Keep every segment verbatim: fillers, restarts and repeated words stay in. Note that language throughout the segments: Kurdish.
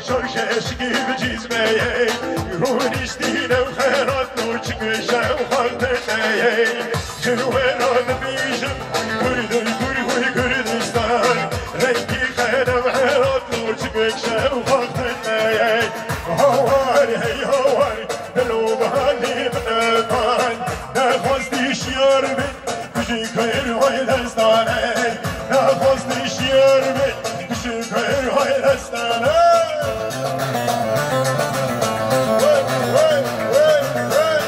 Şaş eşkî bi cîzmeyê, rûniştî newxerat nûçik şewxal teneyê. Ji we re dibêjim, Kurd û Kurd û Kurdistan, rengî xerev herat nûçik şewxal teneyê. Hawar hey hawar, dil û bihanê bineban, nexwestî şiyar bin, Kujê kayr hay destane, nexwest şiyar be, kujê kayr hay destane. Wey, wey, wey, wey.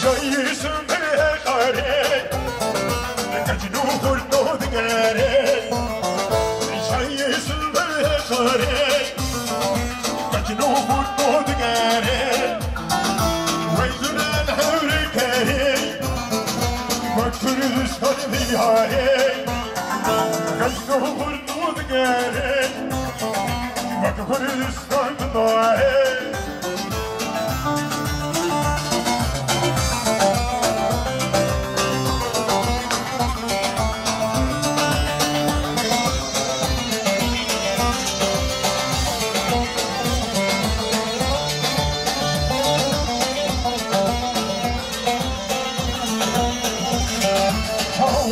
Çayî Sumbilê qarê. Keçin û xurto digere. Şayê Sumbilê qarê. Keçin û xurto digere. Wey zûnan hewrê kerê. Wek Kurdistan vî harê. Keçin û xurto digere. Wek Kurdistan bidare.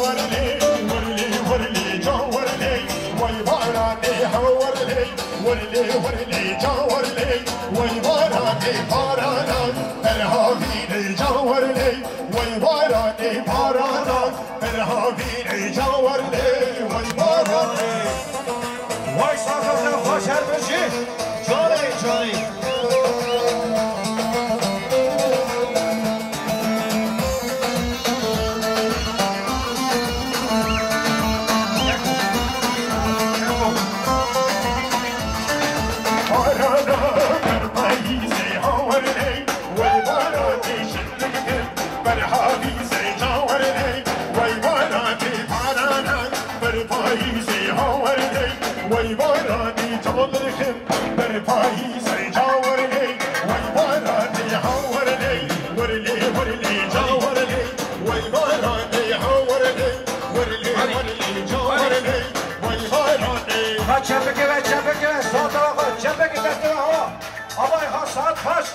Werlê, werlê, werlê, ca werlê, wey baranê ha werlê. Werlê, werlê, ca werlê, wey baranê, barana, berhavînê, ca werlê, wey baranê, barana, berhavînê, ca werlê, wey baranê. Vay sağ ol, hoş her bir şey. Canê, canê. Wey baranê çadirxin, ber payîzê ca werlê, wey baranê ha werlê, werlê, werlê ca werlê, wey baranê ha werlê, werlê, werlê ca werlê, wey baranê. Ha çepike ve çepike ve sağ tarafa çepike destine hava. Havay ha saat kaç?